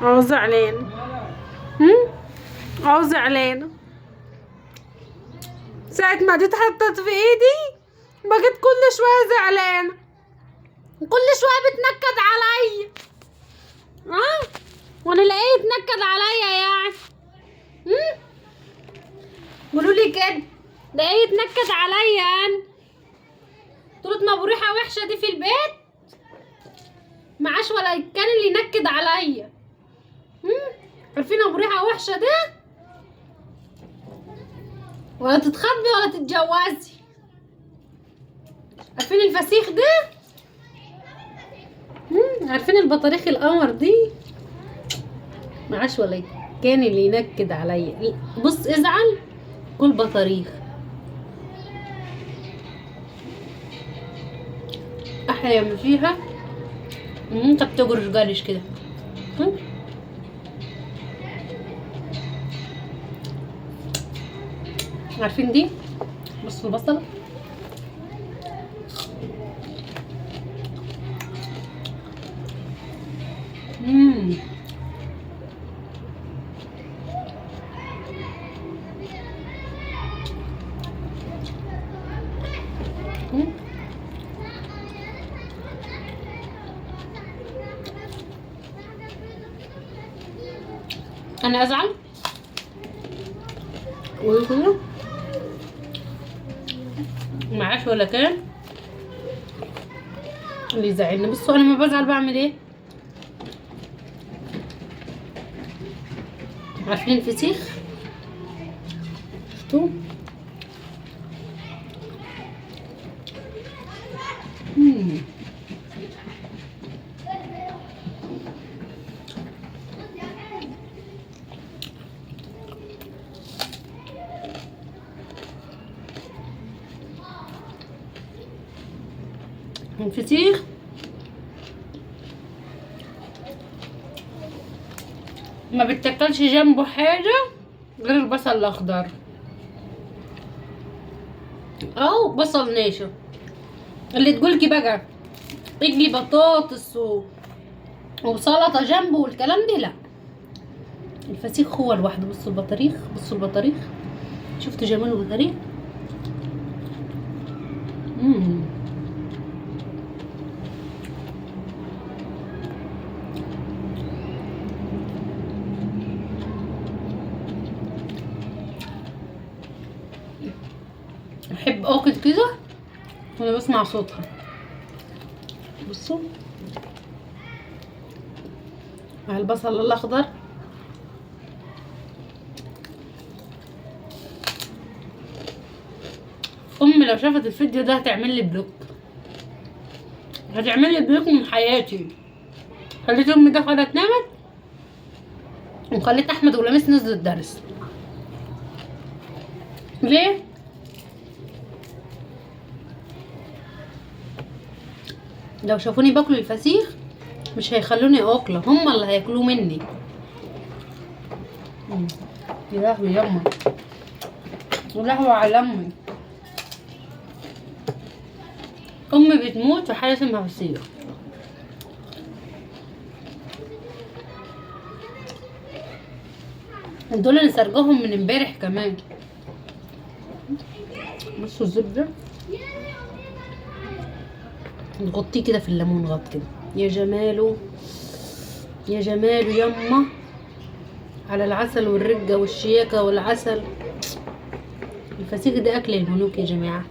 اهو زعلان. اهو زعلانة. ساعة ما دي اتحطت في ايدي بقيت كل شوية زعلانة، كل شوية بتنكد عليا. وانا لاقيه يتنكد عليا يعني. قولوا لي كده، ده ايه يتنكد عليا انا؟ طولة ما ابو ريحة وحشة دي في البيت معاش ولا كان اللي ينكد عليا. عارفين ابو ريحة وحشة ده؟ ولا تتخطبي ولا تتجوزي. عارفين الفسيخ ده؟ عارفين البطاريخ القمر دي؟ معاش ولا كان اللي ينكد عليا. بص ازعل كل بطاريخ. احلى ما فيها ان انت بتجرش جرش كده. عارفين دي؟ بصوا البصل. انا ازعل ويقولوا معاش ولا كان اللي يزعلني. بصوا انا ما بزعل بعمل ايه؟ عارفين الفسيخ؟ شفتوه؟ الفسيخ ما بتاكلش جنبه حاجة غير البصل الأخضر أو بصل ناشف. اللي تقولكي بقى اجلي بطاطس وسلطة جنبه والكلام ده، لا، الفسيخ هو لوحده. بصوا البطاريخ، بصوا البطاريخ، شفتوا جمال البطاريخ؟ احب اكل كده وانا بسمع صوتها. بصوا مع البصل الاخضر. امي لو شافت الفيديو ده هتعمل لي block، هتعمل لي block من حياتي. خليت امي دخلت نامت وخليت احمد ولميس نزلوا الدرس. ليه؟ لو شافوني باكل الفسيخ مش هيخلوني اكله، هم اللي هياكلوه مني. يا لهوي يما، يا لهوي على امي. امي بتموت في حاجة اسمها فسيخ. دول اللي سرقوهم من امبارح كمان. بصوا الزبدة نغطيه كده في الليمون، غط كده. يا جماله يا جماله يما، على العسل والرجه والشياكه والعسل. الفسيخ ده اكل الملوك يا جماعة.